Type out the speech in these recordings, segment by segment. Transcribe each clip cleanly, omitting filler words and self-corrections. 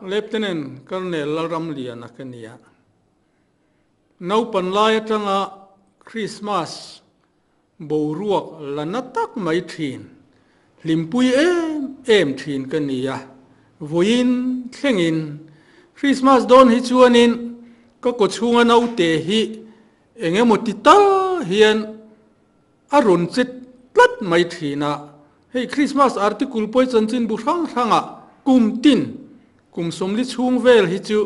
Lieutenant Colonel Lalramliana ka nia. Naupan lai atanga Christmas boruak la na tak mai thin, hlimpui em em thin ka ni a. Vawiin thlengin Christmas dawn hi chuanin ka kawchhunga naute hi eng emaw ti tal hian a rawn che tlat mai thin a. Hei Christmas article pawi chanchinbu hrang hrangah kum tin kum 40 chhung vel hi chu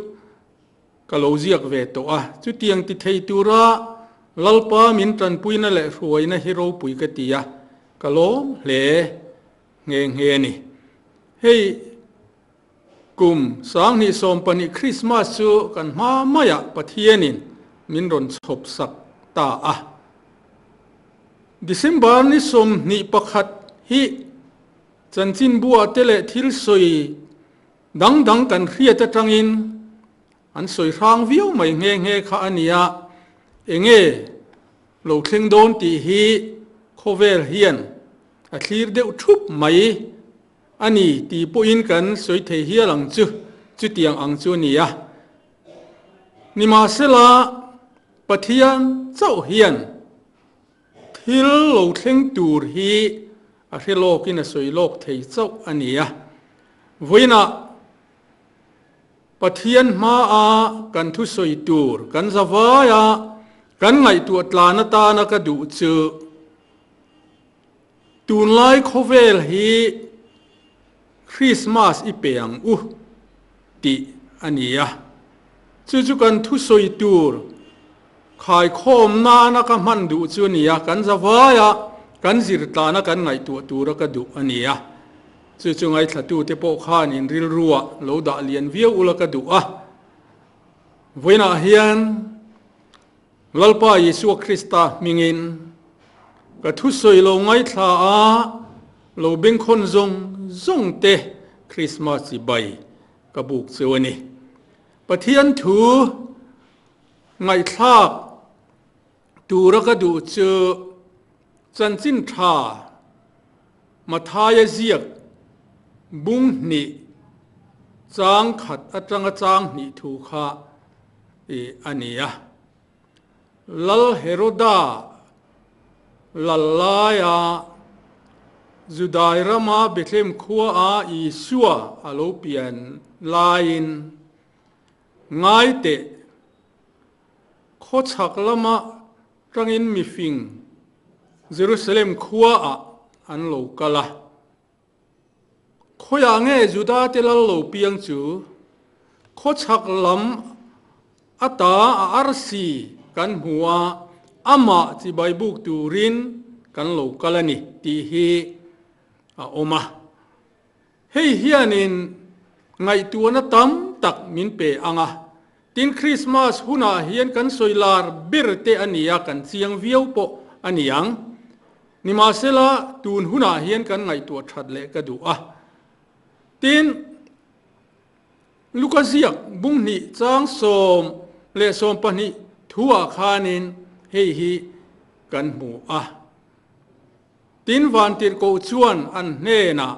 Ka lo ziak ve tawh a, chutiang ti thei tura Lalpa min tanpuina leh hruaina hi ropui ka ti a, ka lawm hle nghe nghe a ni. Hei kum 2020 Krismas chu kan hma maiah Pathianin min rawn chhawp sak ta a. December ni 21 hi chanchinbua te leh thil sawi Dang dang kan hriat atangin an sawi hrang viau mai nghe nghe kha a nia, enge lo thleng dawn tih hi khawvel hian a thlir deuh thup mai a ni tih pawhin kan sawi thei hial ang chu, chutiang ang chu a nia. Nimahsela Pathian chauh hian Thil lo thleng tur hi a hre lawkin a sawi lawk thei chauh a ni a. Vawiinah Pathian hmaa kan thusawi tur kan zavaia kan ngaihtuah tlan atana ka duh chu tunlai khawvel hi Krismas i pe ang u tih a ni a. Chu chu kan thusawi tur Khaikhawm nana ka hman duh chu a ni a, kan zavaia kan zirtlana kan ngaihtuah tura ka duh a ni a. Chu chu ngaithlatute pawh khan in rilruah lo dah lian viau ula ka duh a. Vawiinah hian Lalpa Isua Krista hmingin ka thusawi lo ngaithla a, lo bengkhawn zawng zawng te Krismas chibai ka buk cheu a ni. Pathian thu Ngaihthlak tura ka duh chu chanchin tha Mathaia ziak bung hnih chang khat atanga chang hnih thu kha a ni a. Lal Heroda lal laia Judai rama Bethlehem khuaa Isua a lo pian laiin Ngai teh, khawchhak lama tangin mifing Jerusalem khuaah an lo kal a. Khawiah nge Juda-te lal lo piang chu? Khawchhak lam ata a arsi kan hmu a, amah chibai buk turin kan lo kal a ni tih hi a awm a. Hei hianin ngaihtuahna tam tak min pe ang a, tin Krismas hunah hian kan sawi lar ber te a ni a, kan chiang viau pawh a ni ang. Nimahsela, tun hunah hian kan ngaihtuah that leh ka duh a. Tin, Luka ziak bung hnih chang 10 le 12 thuah khanin hei hi kan hmu a. Tin vantirhkoh chuan an hnenah,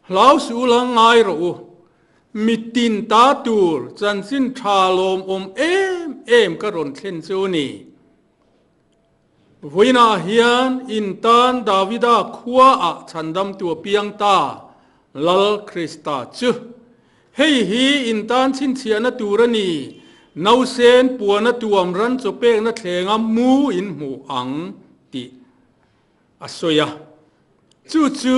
Hlau suh la ngai rawh u, mitin ta tur chanchin tha lawmawm em em ka rawn thlen chu ni. Vawiinah hian in tan Davida khuaah chhandamtu a piang ta, Lal Krista chu. Hei hi in tan chhinchhiahna tur a ni, nausen puana tuam ran chaw pekna thlenga mu in hmu ang tih a sawi a. Chu chu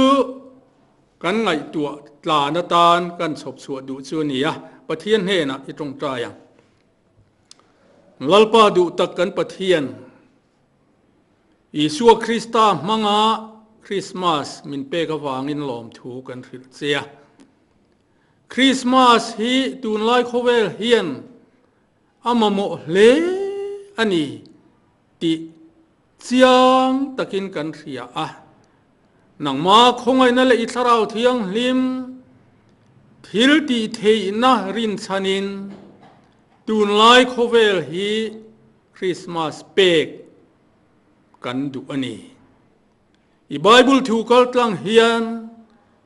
kan ngaihtuah tlan atan kan chhawp chhuah duh chu a ni a, Pathian hnenah i tawngtai ang. Lalpa duh tak kan Pathian, Isua Krista hmanga Krismas min pek avangin lawmthu kan hrilh che a. Krismas hi tunlai khawvel hian a mamawh hle a ni tih chiang takin kan hria a. Nangma khawngaihna leh i thlarau thianghlim thil tih theihna rinchhanin tunlai khawvel hi Krismas pek kan duh a ni. I Bible thu kaltlang hian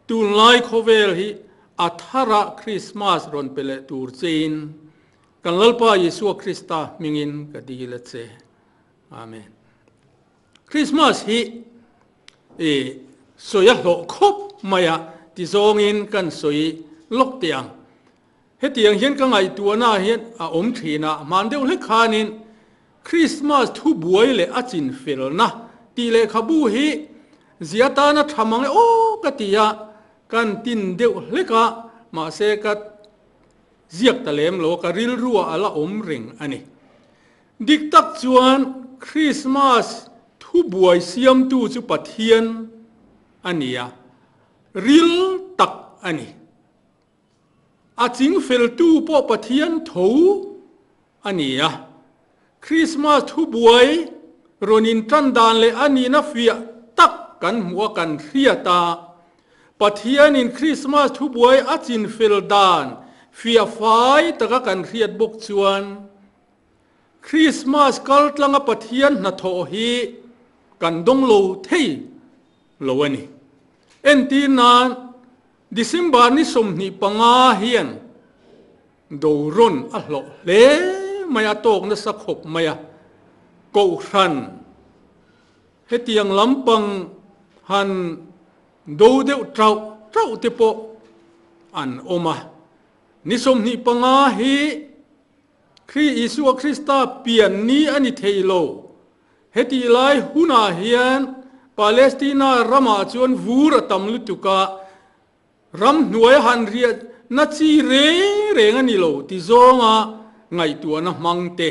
tunlai khawvel hi A thara Krismas rawn pe leh tur chein kan Lalpa Isua Krista hmingin ka dil a che. Amen. Krismas hi i sawi a hlawh khawp mai a ti zawngin kan sawi lawk teh ang. Hetiang hian ka ngaihtuahna hian a awm thin a, hman deuh hlek khanin Krismas thubuai leh a chinfelna tih lehkhabu hi zia tana tha mang e aw ka ti a, kan tin deuh hlek a, mahse ka ziak ta lem lo a, ka rilruah a la awm reng a ni. Dik tak chuan Krismas thubuai siamtu chu Pathian a ni a, ril tak a ni. A chingfeltu pawh Pathian tho a ni a. Krismas thubuai rawn intan dan leh a nihna fiah tak kan hmuh a kan hriat a. Pathianin Krismas thubuai a chinfel dan fiah fai taka kan hriat bawk chuan Krismas kaltlanga Pathian hnathawh hi kan dawng lo thei lo a ni. Entir nan December ni 25 hian do rawn a hlawh hle mai a, tawk nasa khawp mai a, Kohhran hetiang lampang han do deuh tauh tauh te pawh an awm a. Ni 25 hi Kri Isua Krista pian ni a ni thei lo. Hetih lai hunah hian Palestina ramah chuan vur a tam lutuk a, ramhnuai a han riah na chi reng reng a ni lo ti zawnga ngaihtuahna hmang te.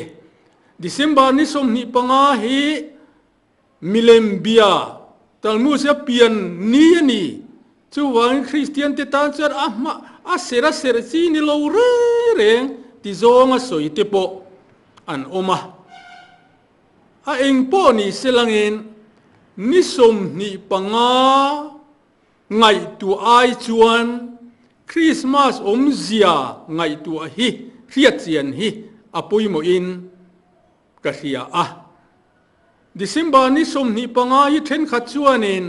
December ni 25 hi milem bia Talmud-a pian ni a ni. Chuvangin Kristian te tan chuan a hma a ser a ser chi ni lo reng reng ti zawnga sawi te pawh an awm a. A eng pawh ni se langin ni 25 ngaihtuah ai chuan Krismas awmzia ngaihtuah hi hriatchian hi a pawimawhin ka hria a. December ni 25 hi thenkhat chuanin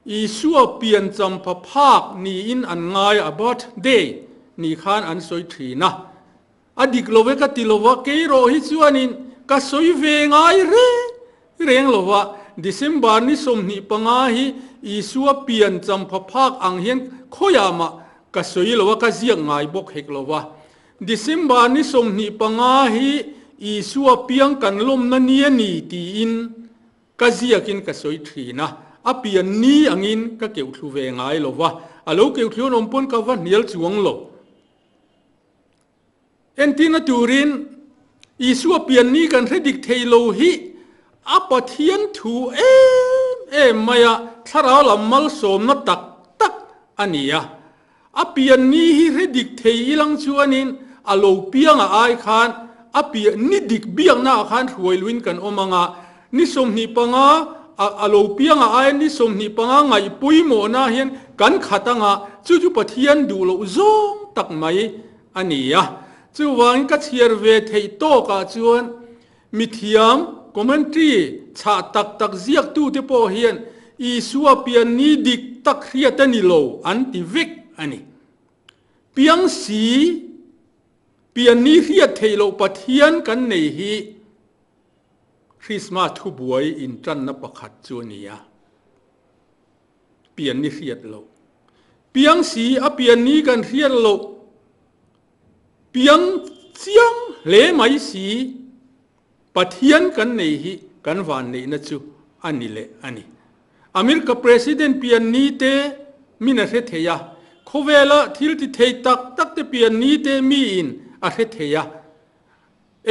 Isua piancham pha phak niin an ngai a, birthday ni khan an sawi thin a. A dik lo e ka ti lo va, kei rawh hi chuanin ka sawi ve ngai reng reng lo va, December ni 25 hi Isua pian champha phak ang hian khawiah mah ka sawi lo a, ka ziak ngai bawk hek lo va. December ni 25 hi Isua piang kan lawmna ni a ni tiin ka ziakin ka sawi thin a, a pian ni angin ka keuhthlu ve ngai lo va, a lo keuhthlu an awm pawn ka va hnial chuang lo. Entirna turin Isua pian ni kan hre dik thei lo hi a Pathian thu em em mai a, thlarau lam malsawmna tak tak a ni a. A pian ni hi hre dik thei ilang chuanin a lo pianga ai khan a pian ni dik biakna ah khan hruai luin kan awm ang a, ni 25 a lo pianga ai ni 25 ngaih pawimawhna hian kan khat ang a, chu chu Pathian duh loh zawng tak mai a ni a. Chuvangin ka chhiar ve theih tawkah chuan mithiam commentary chhah tak tak ziaktute pawh hian Isua pian ni dik tak hriat a ni lo an ti vek a ni. Piang si pian ni hriat theih loh Pathian kan nei hi Krismas thubuai intanna pakhat chu a ni a. Pian ni hriat loh. Piang si a pian ni kan hriat loh. Piang chiang hle mai si Pathian kan nei hi kan van neihna chu a ni leh a ni. America President pian ni te min a hre thei a, khawvela thil ti thei tak tak te pian ni te miin a hre thei a,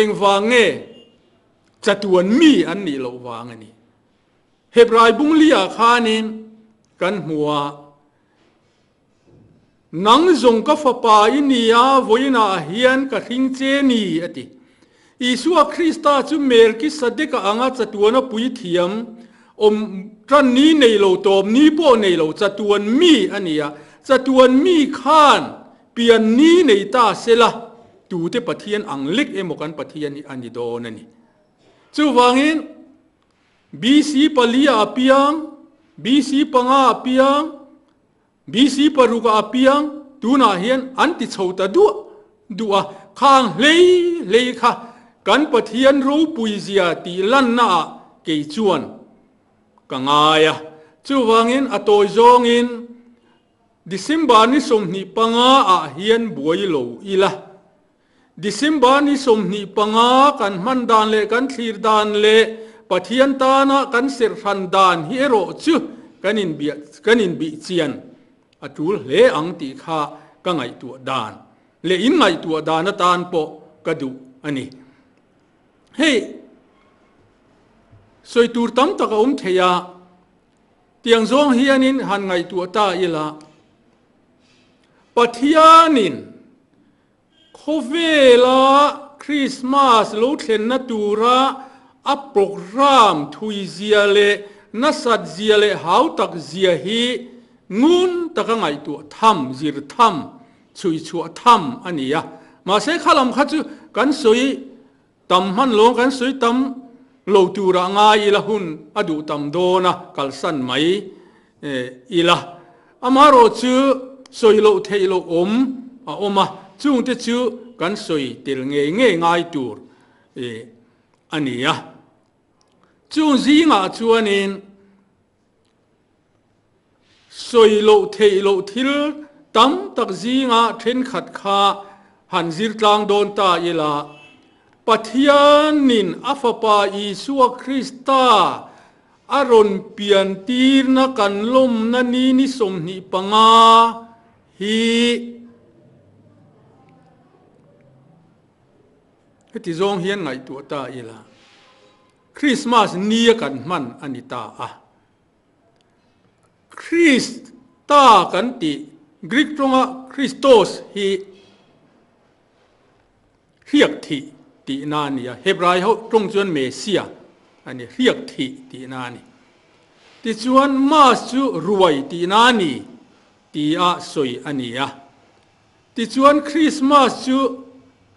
engvang nge chatuan mi an nih loh vang a ni. Hebrai bunglia khanin kan hmu a, Nang zawng ka fapa i ni a, vawiinah hian ka hring che ni, a ti. Isua Krista chu Melkisadeka anga chatuana puithiam, awm tan ni nei lo, tawp ni pawh nei lo, chatuan mi a ni a. Chatuan mi khan pian ni nei ta sela, tute Pathian ang lek emaw kan Pathian hi a ni dawn a ni. Chuvangin, BC 4 ah a piang, BC 5 ah a piang, BC 6 ah a piang. tunah hian an ti chho ta duah duah a, khang hlei hlei kha kan Pathian ropui zia tih lanna ah kei chuan ka ngai a. Chuvangin a tawi zawngin December ni 25 ah hian buai lo ila. December ni 25 kan hman dan leh kan thlir dan leh Pathian tana kan serhran dan hi erawh chu kan inbiah kan inbih chian a tul hle ang tih kha ka ngaihtuah dan leh in ngaihtuah dan atan pawh ka duh a ni. Hei sawi tur tam tak a awm thei a, tiang zawng hianin han ngaihtuah ta ila Pathianin Khawvela Krismas lo thlenna tura a programme thui zia leh nasat zia leh hau tak zia hi ngun taka ngaihtuah tham, zir tham, chhui chhuah tham a ni a. Mahse khalam kha chu kan sawi tam hman lawng kan sawi tam lo turah ngai ila hun a duh tam dawn a kalsan mai ila. Amaherawh chu sawi loh theih loh awm a awm a, chungte chu kan sawi tel ngei ngei ngai tur a ni a. Chung zingah chuanin sawi loh theih loh thil tam tak zingah thenkhat kha han zir tlang dawn ta ila, Pathianin a Fapa Isua Krista A rawn pian tirna kan lawmna ni ni 25 hi heti zawng hian ngaihtuah ta ila, Krismas nia kan hman a ni ta a. Krista kan tih Greek tawnga Christos hi Hriak thih tihna a ni a, Hebrai ho tawng chuan Mesia a ni, hriak thih tihna a ni. Tichuan Mas chu ruai tihna a ni tia sawi a ni a. Tichuan Krismas chu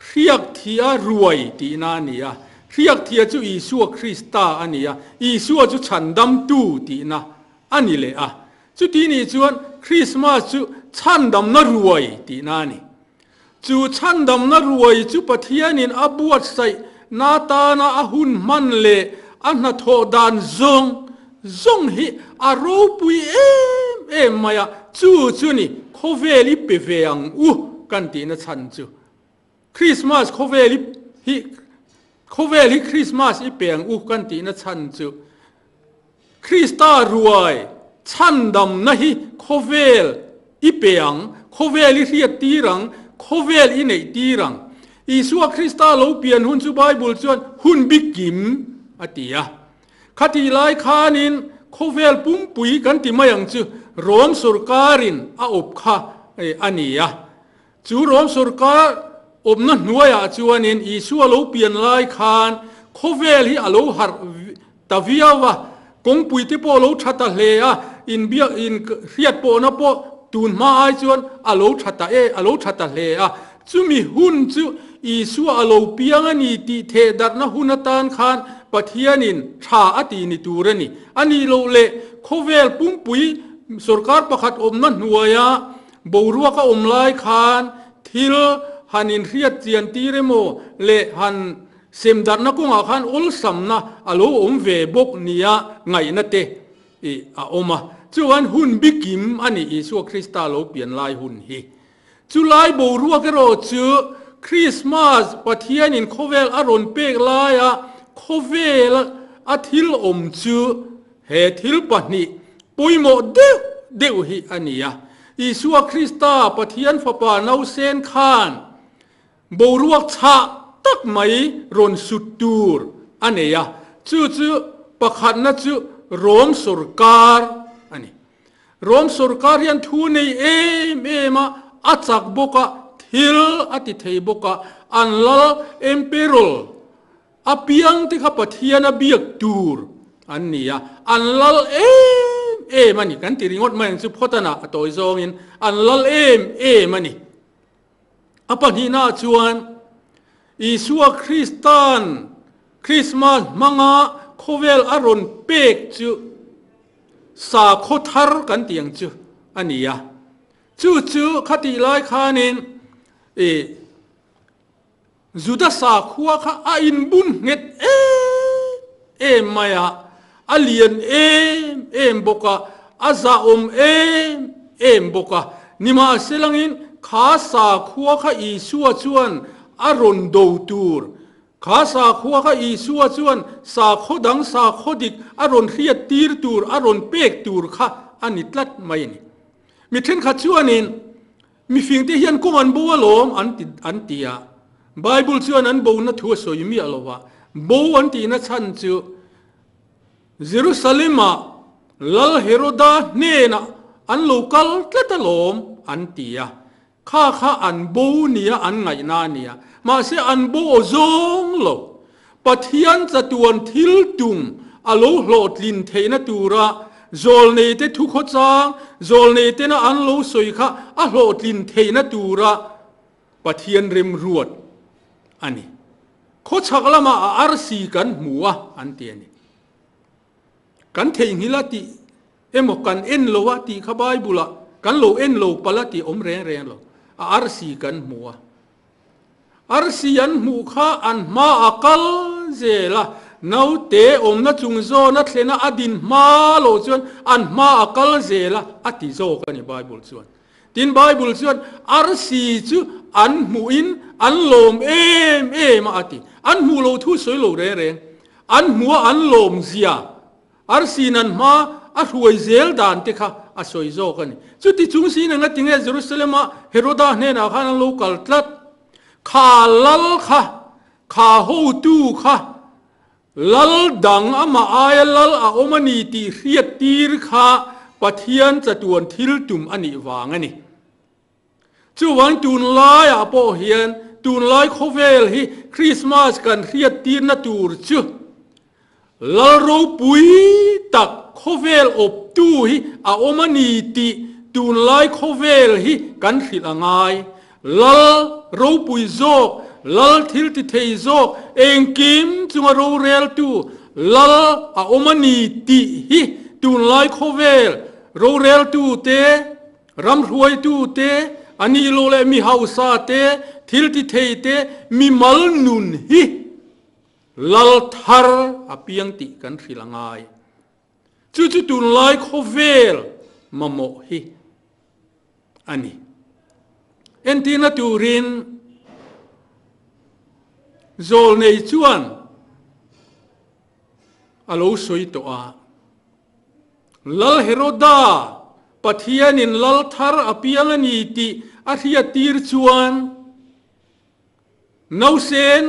hriak thih a ruai tihna a ni a, hriak thih a chu Isua Krista a ni a, Isua chu chhandamtu tihna a ni leh a. Chuti nih chuan Krismas chu chhandamna ruai tihna a ni. Chu chhandamna ruai chu Pathianin a buatsaih na tana a hun hman leh a hnathawh dan zawng zawng hi a ropui em em mai a, chu chu ni khawvel i pe ve ang u kan tihna chhan chu. Krismas khawvel i hi khawvel hi Krismas i pe ang u kan tihna chhan chu Krista ruai chhandamna hi khawvel i pe ang, khawvel i hriat tir ang, khawvel i neih tir ang. Isua Krista lo pian hun chu Bible chuan hun bikim a ti a. Khatih lai khanin khawvel pumpui kan ti mai ang chu Rom sorkarin a awp kha a ni a. Chu Rom sorkar awmna hnuaiah chuanin Isua lo pian lai khan khawvel hi a lo harh ta viau a, kawngpui te pawh a lo tha ta hle a, inbiak in hriat pawhna pawh tun hma ai chuan a lo tha ta e, a lo tha ta hle a. Chumi hun chu Isua a lo piang a ni tih thehdarhna hun atan khan Pathianin tha a ti ni tur a ni. A nih loh leh khawvel pumpui sorkar pakhat awmna hnuaia Boruak a awm lai khan thil han inhriat chian tir emaw leh han semdarhna kawngah khan awlsamna a lo awm ve bawk nia ngaihna te a awm a. Chuan hun bikim a ni Isua Krista lo pian lai hun hi. Chu lai boruak erawh chu Krismas Pathianin khawvel a rawn pek laia khawvel a thil awm chu He thil pahnih pawimawh deuh deuh hi a ni a. Isua Krista, Pathian Fapa nausen khan boruak chhah tak mai rawn sut tur a nei a, chu chu pakhatna chu Rom sorkar a ni. Rom sorkar hian thu nei em em a, a chak bawk a, thil a ti thei bawk a, an lal Emperor A piang te kha Pathian a biak tur an ni a, an lal em em a ni. Kan ti ringawt mai ang chu phawtana a tawi zawngin an lal em em a ni. A pahnihnaah chuan Isua Kristan Krismas hmanga khawvel a rawn pek chu sakhaw thar kan ti ang chu a ni a. Chu chu khatih lai khanin i Juda sakhua kha a inbun nghet em em mai a, a lian em em bawk a, a zahawm em em bawk a. Nimahselangin kha sakhua kha Isua chuan a rawn do tur, kha sakhua kha Isua chuan sakhaw dang sakhaw dik a rawn hriat tir tur, a rawn pek tur kha a ni tlat mai a ni. Mi thenkhat chuanin Mifingte hian kawng an bo alawm an ti an ti a, Bible chuan an bona thu a sawi miah lo va, bo an tihna chhan chu Jerusalem-ah Lal Heroda hnenah an lo kal tlat alawm an ti a, kha kha an bo nia an ngaihna a nia, mahse an bo aw zawng lo. Pathian chatuan thil tum a lo hlawhtlin theihna tura zawlneite thukhawchang, zawlneitena an lo sawi kha a hlawhtlin theihna tura Pathian remruat a ni. Khawchhak lamah a arsi kan hmu a an ti a ni. Kan theihnghilh a tih emaw kan en lo a tih kha Bible-ah kan lo en lo palh a tih awm reng reng lo. A arsi kan hmu a. Arsi an hmuh kha an hma a kal zel a, naute awmna chung zawn a thlena a din hma loh chuan an hma a kal zel a, a ti zawk a ni Bible chuan. Tin Bible chuan arsi chu an hmuhin an lawm em em a a ti. An hmuh loh thu sawi lo reng reng. An hmuh a an lawm zia. Arsi nan hma a hruai zel dan te kha a sawi zawk a ni. Chuti chung sin eng a ti nge Jerusalem-a Heroda hnenah khan an lo kal tlat? Kha lal kha, kha hotu kha, lal dang amah aia lal a awm a ni tih hriat tir kha Pathian chatuan thil tum a nih vang a ni. Chuvang tunlaiah pawh hian tunlai khawvel hi Krismas kan hriattirna tur chu Lal ropui tak khawvel awptu hi a awm a ni tih tunlai khawvel hi kan hrilh a ngai. Lal ropui zawk, Lal thiltithei zawk, engkim chunga roreltu Lal a awm a ni tih hi tunlai khawvel roreltute, Ram hruaitu te, a nih loh leh mi hausa te, thil ti thei te, mi mal nun hi lal thar a piang tih kan hrilh a ngai. Chu chu tunlai khawvel mamawh hi a ni. Entirna turin zawlnei chuan a lo sawi tawh a. Lal Heroda, Pathianin lal thar a piang a ni tih a hriattir chuan nausen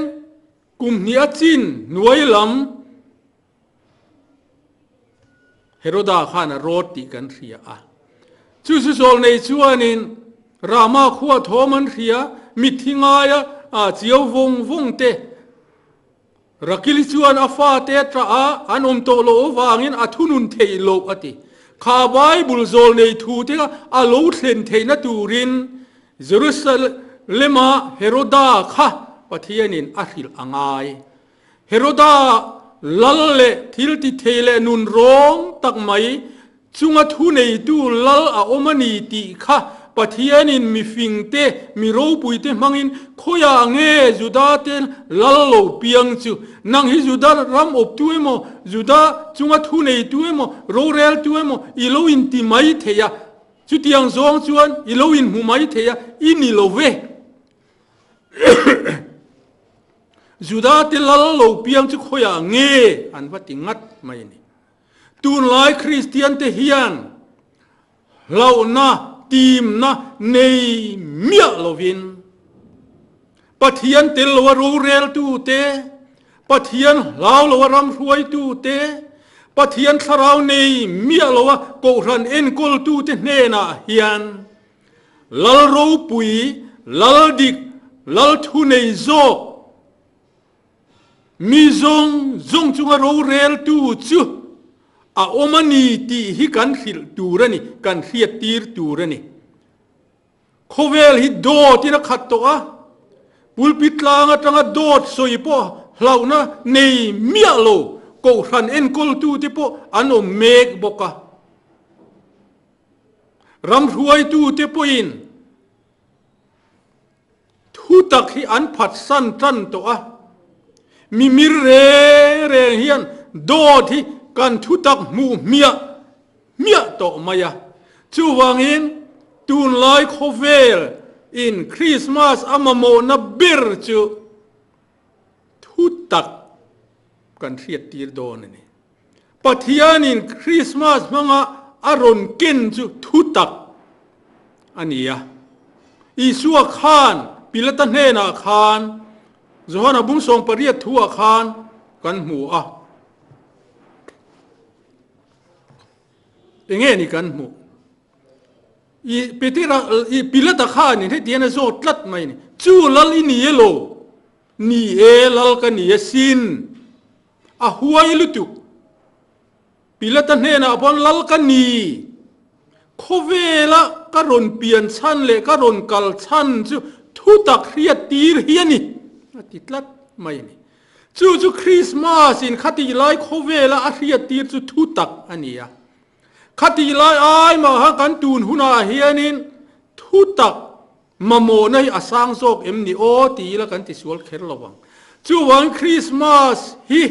kum hnih a chin hnuai lam Heroda khan a rawt tih kan hria a. Chu chu zawlnei chuanin Rama khua thawm an hria, mitthi ngaia chiau vawng vawng te, Rakili chuan a fate a ṭah a, an awm tawh loh avangin a thunun theih loh a ti. Kha Bible zawl nei thu te kha a lo thlen theihna turin Jerusalem-a Heroda kha Pathianin a hrilh a ngai. Heroda lal leh thil ti thei leh nun rawng tak mai Chunga thuneitu lal a awm a ni tih kha Pathianin mi fingte, mi ropuite hmangin khawiah nge Judate lal lo piang chu? Nang hi Juda ram awptu emaw, Juda chunga thuneitu emaw, roreltu emaw i lo inti mai thei a, chutiang zawng chuan i lo inhmu mai thei a, i ni lo ve. Judate lal lo piang chu khawiah nge an va ti ngat mai a ni. Tunlai Kristiante hian hlauhna, timna nei miah lovin Pathian tel loa roreltute, Pathian hlau loa ram hruaitute, Pathian thlarau nei miah loa kohhran enkawltute hnenah hian Lal ropui, Lal dik, Lal thunei zawk, Mi zawng zawng chunga roreltu chu a awm a ni tih hi kan hrilh tur a ni, kan hriattir tur a ni. Khawvel hi dawtin a khat tawh a, pulpit tlang atanga dawt sawi pawh hlauhna nei miah lo kohhran enkawltute pawh an awm mek bawk a. Ram hruaitute pawhin thutak hi an phatsan tan tawh a, mimir reng reng hian dawt hi kan thutak hmuh hmiah hmiah tawh mai a. Chuvangin tunlai khawvel in Krismas a mamawhna ber chu thutak kan hriattir dawn a ni. Pathianin Krismas hmanga a rawn ken chu thutak a ni a. Isua khan Pilata hnenah khan Johana bung 18 thuah khan kan hmu a. Enge ni kan hmuh? I Petera, i Pilata khanin hetiang a zawt tlat mai a ni. Chu lal i ni elo? Ni e, lal ka ni asin. A huai lutuk. Pilata hnenah pawn lal ka ni. Khawvela ka rawn pian chhan leh ka rawn kal chhan chu thutak hriat tir hi a ni, a ti tlat mai a ni. Chu chu Krismas in khatih lai khawvela a hriat tir chu thutak a ni a. Khatih lai ai mah kan tun hunah hianin thutak Mamawhna hi a sang zawk em ni aw ti ila kan tisual kher lo ang. Chuvang Krismas hi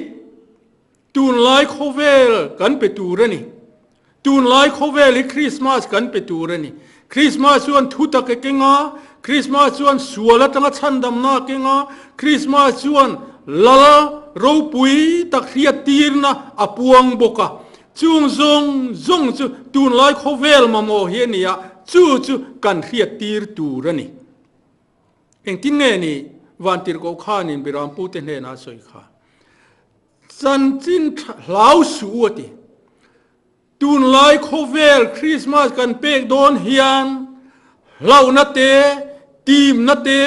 tunlai khawvel kan pe tur a ni. Tunlai khawvel hi Krismas kan pe tur a ni. Krismas chuan thutak a keng a, Krismas chuan sual atanga chhandamna a keng a, Krismas chuan lal ropui tak hriattirna a puang bawk a. Chung zawng zawng chu tunlai khawvel mamawh hi a ni a, chu chu kan hriattir tur a ni. Engtin nge ni Vantirhkoh khanin Birampute hnenah a sawi kha? Chanchin hlau suh u a ti. Tunlai khawvel Krismas kan pek dawn hian hlauhna te, timna te,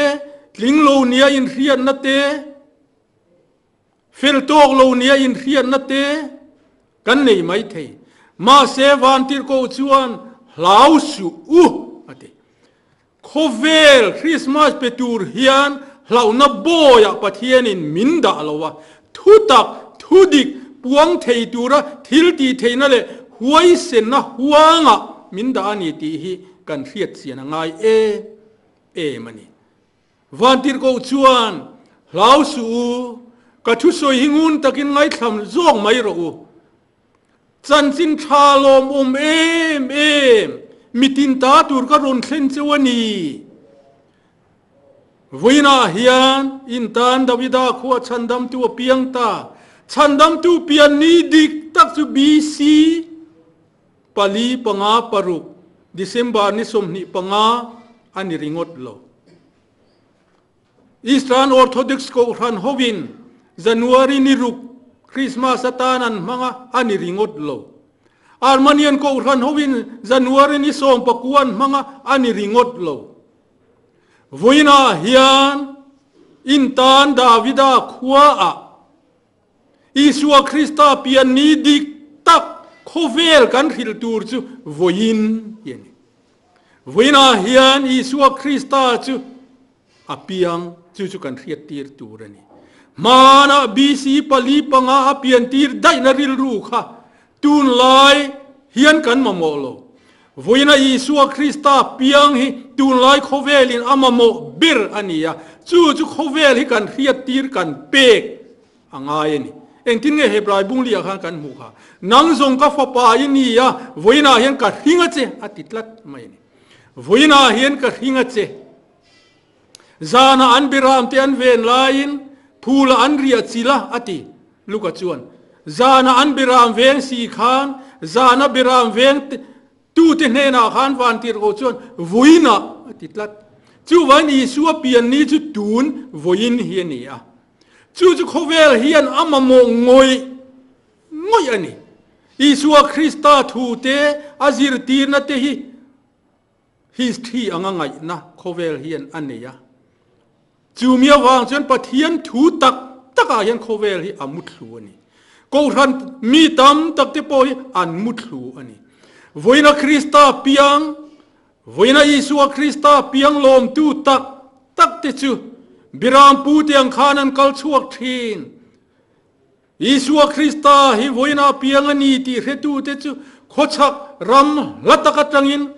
tling lo nia inhriatna te, Fel tawk lo nia inhriatna te kan nei mai thei. Mahse Vantirhkoh chuan hlau suh u a ti. Khawvel Krismas pe tur hian hlauhna bawiah Pathianin min dah lo a, thutak, thudik puang thei tura thil tih theihna leh huaisenna huangah min dah a ni tih hi kan hriatchian a ngai em em a ni. Vantirhkoh chuan, Hlau suh u, ka thusawi hi ngun takin ngaithlam zawk mai rawh u. Chanchin tha lawmawm em em, mitin ta tur ka rawn thlen cheu a ni. Vawiinah hian in tan Davida khua chhandamtu a piang ta. Chhandamtu pian ni dik tak chu BC pali panga paruk, December ni 25 a ni ringawt lo. Eastern Orthodox Kohhran hovin January ni ruk Christmas atan an hmang a, a ni ringawt lo. Armenian Kohhran hovin January ni 19 an hmang a, a ni ringawt lo. Vawiinah hian intan Davida khuaah Isua Krista pian ni dik tak khawvel kan hrilh tur chu vawiin hi a ni. Vawiinah hian Isua Krista chu a piang, chu chu kan hriattir tur a ni. Hmanah BC pali panga a piantir daihna rilru kha tunlai hian kan mamawh lo. Vawiina Isua Krista piang hi tunlai khawvelin a mamawh ber a ni a, chu chu khawvel hi kan hriattir kan pek a ngai a ni. Engtin nge Hebrai bungliah khan kan hmuh kha? Nang zawng ka fapa i ni a, vawiinah hian ka hring a che a ti tlat mai a ni. Vawiinah hian ka hring a che. Zanah an biram te an ven laiin phula an riah chilh a, a ti. Luka chuan, Zanah an biram veng si khan, zana biram veng tute hnenah khan vantirhkoh chuan vawiinah a ti tlat. Chuvain Isua pian ni chu tun vawiin hi a ni a. Chu chu khawvel hian a mamawh ngawih ngawih a ni. Isua Krista thu te, a zirtirna te hi History anga ngaihna khawvel hian a nei a. Chumi avang chuan Pathian thu tak takah hian khawvel hi a muthlu a ni. Kohhran mi tam tak te pawh hi an muthlu a ni. Vawiina Krista piang, vawiina Isua Krista piang lawmtu tak tak te chu Birampu te ang khan an kal chhuak thin. Isua Krista hi vawiinah piang a ni tih hretute chu khawchhak ram hla tak atangin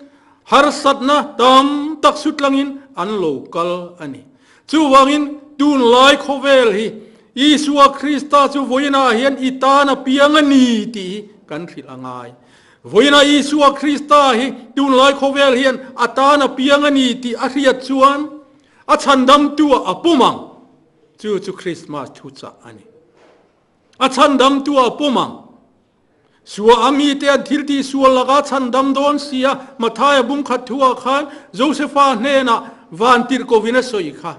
Harsatna tam tak sutlangin an lo kal a ni. Chuvangin tunlai khawvel hi Isua Krista chu vawiinah hian i tan a piang a ni tih hi kan hrilh a ngai. Vawiinah Isua Krista hi tunlai khawvel hian a tan a piang a ni tih a hriat chuan a chhandamtu-ah a pawm ang. Chu chu Krismas thuchah a ni. A chhandamtu-ah a pawm ang. Sua a mite an thil tih sual laka chhandam dawn si a, Mathaia bungkhat thuah khan Josefa hnenah vantirhkovin a sawi kha.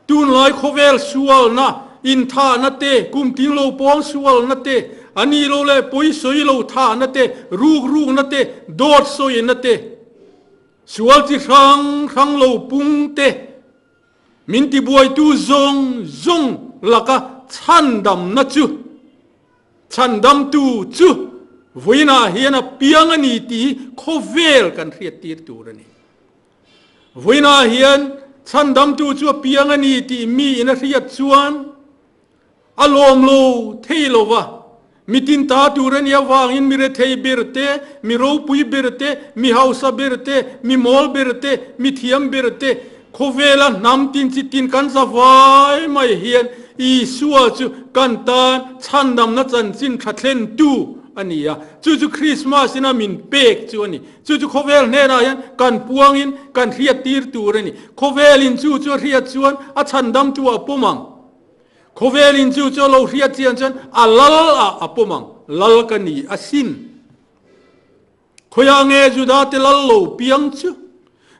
Tunlai khawvel sualna, inthahna te, kum ting lo pawng sualna te, a ni lo leh pawi sawi lo thahna te, ruk rukna te, dawt sawina te, sual chi hrang hrang lo pung te, Min tibuaitu zawng zawng laka chhandamna chu, chhandamtu chu vawiinah hian a piang a ni tih hi khawvel kan hriattir tur a ni. Vawiinah hian chhandamtu chu a piang a ni tih miin a hriat chuan, A lawm lo thei lo va, mi tin ta tur a nih avangin mi rethei ber te, mi ropui ber te, mi hausa ber te, mi mawl ber te, mi thiam ber te, khawvela hnam tin chi tin kan za vai mai hian Isua chu kan tan chhandamna chanchin tha thlentu a ni a. Chu chu Krismas ina min pek chu a ni. Chu chu khawvel hnenah hian kan puangin kan hriattir tur a ni. Khawvelin chu chu a hriat chuan a chhandamtu a pawm ang. Khawvelin chu chu a lo hriat chian chuan a lal ah a pawm ang, lal ka ni a sin. Khawiah nge Juda te lal lo piang chu?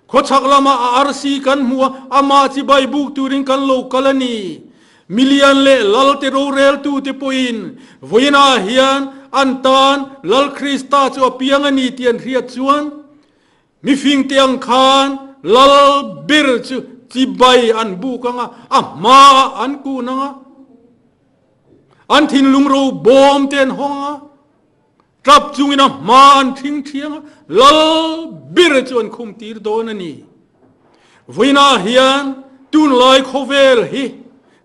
Khawchhak lamah a arsi kan hmu a, amah chibai buk turin kan lo kal a ni. Milian leh lal te roreltu te pawhin vawiinah hian an tan Lal Krista chu a piang a ni tih an hriat chuan Mifing te ang khan lal ber chu chibai an buk ang a, a hmaah an kun ang a, an thinlung ro bawm te an hawng ang a, tap chungin a hma an thing thiang a, lal ber chu an khum tir dawn a ni. Vawiinah hian tunlai khawvel hi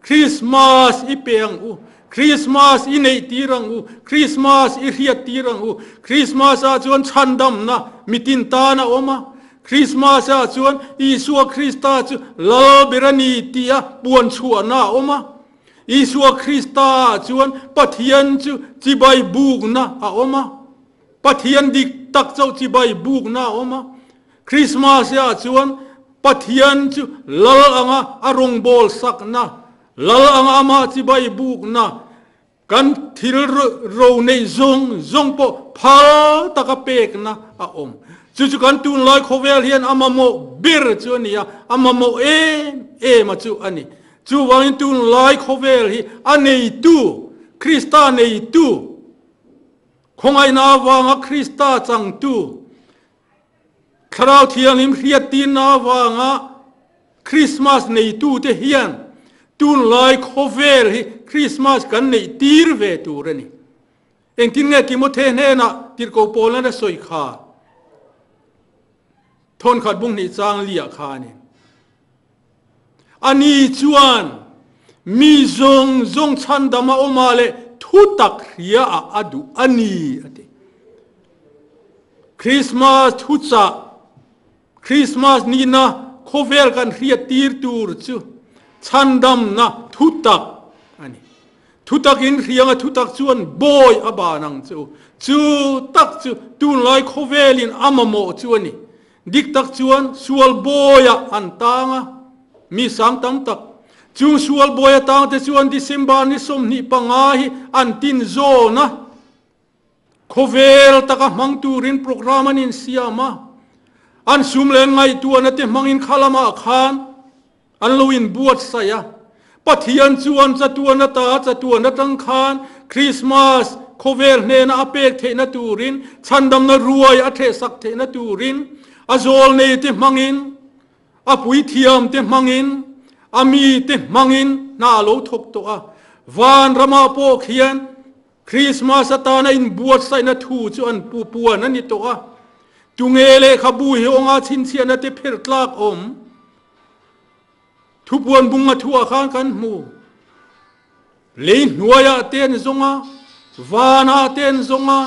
Krismas i pe ang u, Krismas i neih tir ang u, Krismas i hriat tir ang u. Krismas ah chuan chhandamna mitin tan a awm a, Krismas ah chuan Isua Krista chu Lal ber a ni tih a puan chhuahna a awm a, Isua Krista ah chuan Pathian chu chibai bukna a awm a, Pathian dik tak chauh chibai bukna a awm a. Krismas ah chuan Pathian chu Lal anga a rawngbâwl sakna, Lal anga amah chibai bûkna, kan thil ro neih zawng zawng pawh phal taka pêkna a awm. Chu chu kan tûnlai khawvêl hian a mamawh ber chu a ni a, a mamawh êm êm a chu a ni. Chuvângin tûnlai khawvêl hi a neitu, Krista neitu, khawngaihna avânga Krista changtu, Thlarau Thianghlim hriattirna avanga Krismas neitute hian tunlai khawvel hi Krismas kan neih tir ve tur a ni. Engtin nge Timothe hnenah tirhkoh Paula'n a sawi kha? Thawnkhat bung hnih chang liah kha a ni. Ani chuan mi zawng zawng chhandam a awm ah leh thutak hria ah a duh a ni, a ti. Christmas thuchah, Christmas nihna khawvel kan hriat tir tur chu chhandamna thutak a ni. Thutak in hrianga thutak chuan bawi a ban ang che u. Chu tak chu tunlai khawvelin a mamawh chu a ni. Dik tak chuan sual bawiah an tang a, mi sang tam tak. Chung sual bawi atang te chuan December ni 25 hi an tin zawn a, khawvel taka hmang turin program an insiam a, an sum leh ngaihtuahna te hmangin kha lamah khan an lo inbuatsaih a. Pathian chuan chatuan ata chatuan atang khan Krismas khawvel hnena a pek theihna turin, chhandamna ruai a thehsak theihna turin, a zawlneite hmangin, a puithiamte hmangin, a mite hmangin hna a lo thawk tawh a. Van ramah pawh khian Krismas atana inbuatsaihna thu chu an pu puan a ni tawh a. Tunge lehkhabu hi awnga chhinchhiahna te pherh tlak awm? Thupuan bung a thuah khan kan hmu. Lei hnuaiah te an zawng a, vanah te an zawng a,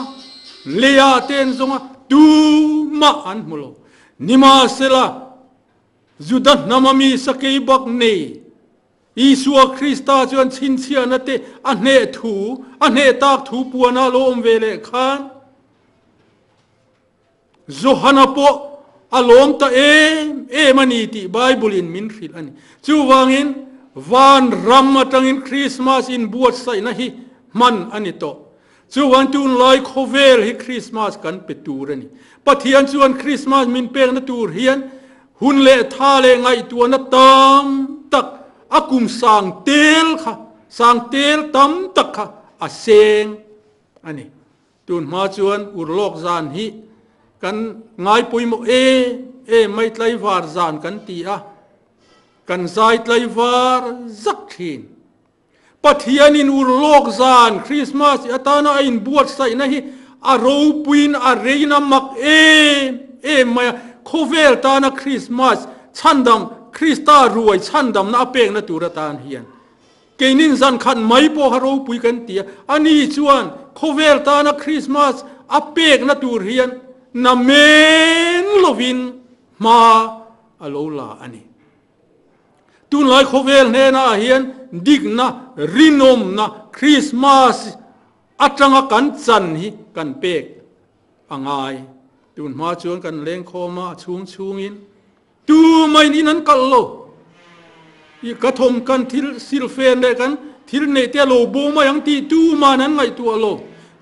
leiah te an zawng a, tumah an hmu lo. Nimahsela, Juda hnama mi sakei bak nei Isua Krista chuan chhinchhiahna te a hneh thu, a hneh tak thu puana lo awm ve leh khan Johana pawh a lawm ta em em a ni tih Bible-in min hrilh a ni. Chuvangin, van ram atangin Krismas inbuatsaihna hi hman a ni tawh. Chuvang tunlai khawvel hi Krismas kan pe tur a ni. Pathian chuan Krismas min pekna tur hian hun leh tha leh ngaihtuahna tam tak a kum sang tel kha, sang tel tam tak kha a seng a ni. Tun hma chuan urlawk zan hi kan ngai pawimawh em em mai tlaivar zan kan ti a, kan zai tlaivar zak thin. Pathianin urlawk zan Christmas atana a inbuatsaihna hi a ropuiin a rein a mak em em mai a, khawvel tana Christmas chhandam, Krista ruai chhandamna a pekna tur atan hian keinin zan khat mai pawh kha ropui kan ti a, ani chuan khawvel tana Christmas a pekna tur hian namen lovin hma a lo la a ni. Tunlai khawvel hnenah hian dikna, rinawmna, Krismas atanga kan chan hi kan pek a ngai. Tun hma chuan kan lengkhawm a, a chhung chhungin tumain in an kalh lo. I ka thawm kan thil silfen leh kan thil neih te a lo bo mai ang tih tumain an ngaihtuah lo.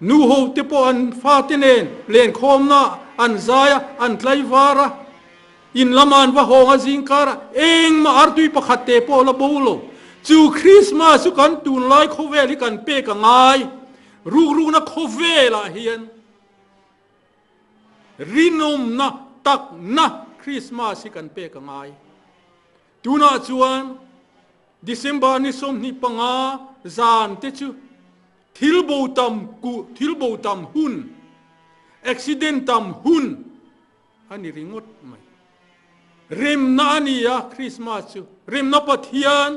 Nu ho te pawh an fate nen lenkhawmna an zai a, an tlaivar a. In lama an va hawng a zingkarah engmah artui pakhat te pawh la bo lo. Chu Krismas chu kan tunlai khawvel hi kan pek a ngai. Rukrukna khawvelah hian rinawmna takna Krismas hi kan pek a ngai. Tunah chuan December ni 25 zan te chu thil bo tam ku thil bo tam hun, accident tam hun, A ni ringawt mai. Remna a ni a, Krismas chu. Remna Pathian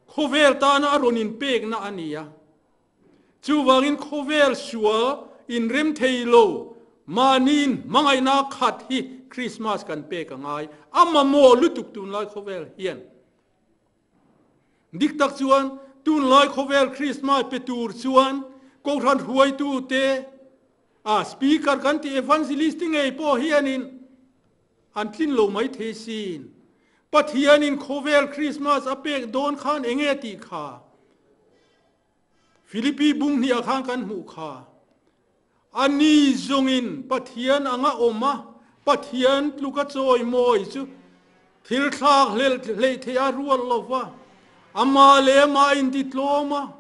khawvel tana a rawn inpekna a ni a. Chuvangin khawvel sual inrem thei lo mahniin hmangaihna khat hi Krismas kan pek a ngai. A mamawh lutuk tunlai khawvel hian. Dik tak chuan tunlai khawvel Krismas pe tur chuan Kohhran hruaitute A speaker kan tih evangelist te ngei pawh hianin an tlin lo mai thei sin. Pathianin khawvel Christmas a pek dawn khan enge tih kha Philippi bung hnih ah khan kan hmuh kha. A ni zungin Pathian anga awm a, Pathian tluka chawimawi chu thil thlak hleih theih a rual lo va, amah leh amah a intitlawm a,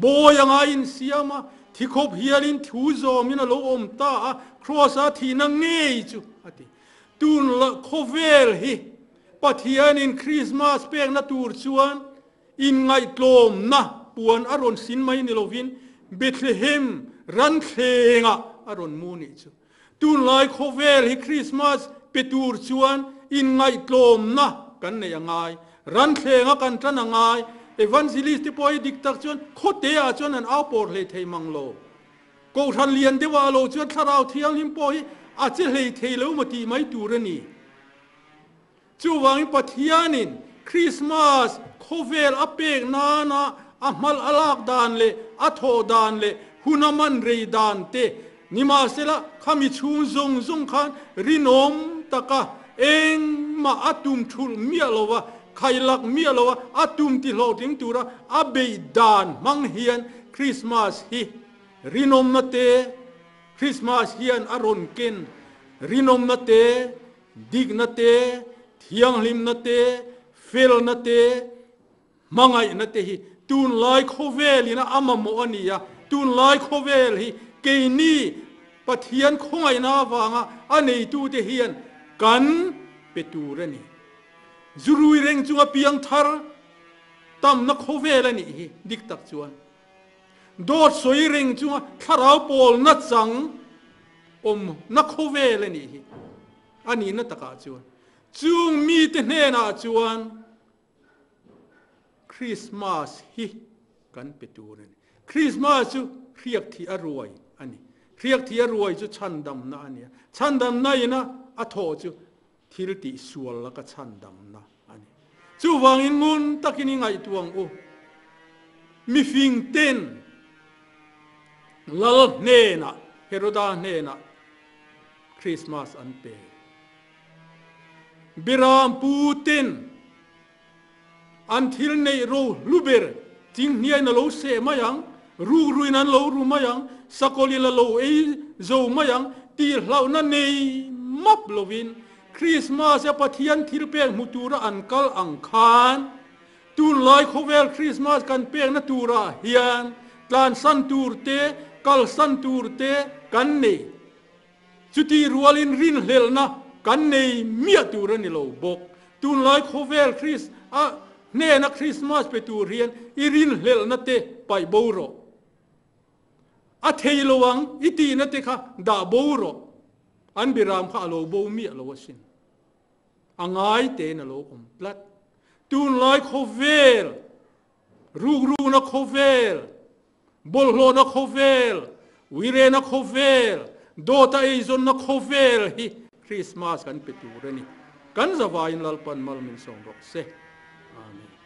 Bawi anga insiam a, thi khawp hialin thu zawmin a lo awm ta a, Kraws-a thihna ngei chu a ti. Tun khawvel hi Pathianin Krismas pekna tur chuan inngaihtlawmna puan a rawn sin mai ni lovin Bethlehem ranthlengah a rawn mu nih chu. Tunlai khawvel hi Krismas pe tur chuan inngaihtlawmna kan neih a ngai. Ranthleng a kan tan a ngai. Evangelist te pawh hi dik tak chuan khawte ah chuan an au pawr hlei thei mang lo. Kohhran lian deuh ah lo chuan thlarau thianghlim pawh hi a che hlei thei lo maw tih mai tur a ni. Chuvangin Pathianin Krismas khawvel a pek nana a hmal a lak dan leh a thawh dan leh hun a man rei dan te nimahsela khami chhung zawng zawng khan rinawm taka engmah a tum thulh miah lo va, khailak miah lo va, a tum ti hlawhtling tura a beih dan hmang hian Krismas hi rinawmna te, Krismas hian a rawn ken rinawmna te, Dikna te, thianghlimna te, felna te, hmangaihna te hi tunlai khawvelin a mamawh a ni a, tunlai khawvel hi keini Pathian khawngaihna avanga a neitute hian kan pe tur a ni. Zurui reng chunga piangthar tamna khawvel a nih hi dik tak chuan dawt sawi reng chunga thlarau pawlna chang Awm na khawvel a nih hi a nihna takah chuan chung mite hnenah chuan Krismas hi kan pe tur a ni. Krismas chu hriak thih a ruai a ni. Hriak thih a ruai chu chhandamna a ni a, chhandamna ina a thawh chu thil tih sual laka chhandamna a ni. Chuvangin ngun takin i ngaihtuah ang u. Mifing ten Lal hnenah, Heroda hnenah Krismas an pe. Biram pu ten an thil neih ro hlu ber chinghniain a lo seh mai ang, rukruin an lo ru mai ang, sakawlin a lo ei zo mai ang tih hlauhna nei map lovin Krismas a Pathian thil pek hmu tura an kal ang khan tunlai khawvel Krismas kan pekna turah hian tlansan tur te, kalsan tur te kan nei. Chutih rualin rinhlelhna kan nei miah tur a ni lo bawk. Tunlai khawvel Kris a hnena Krismas pe tur hian i rinhlelhna te paih bo rawh. A thei lo ang i tihna te kha dah bo rawh. An biram kha a lo bo miah lo asin. A ngai tein a lo awm tlat. Tunlai khawvel Rukrukna khawvel, bawlhhlawhna khawvel, uirena khawvel, dawta eizawnna khawvel hi Krismas kan pe tur a ni. Kan zavaiin Lalpan mal min sawm rawh se. Amen.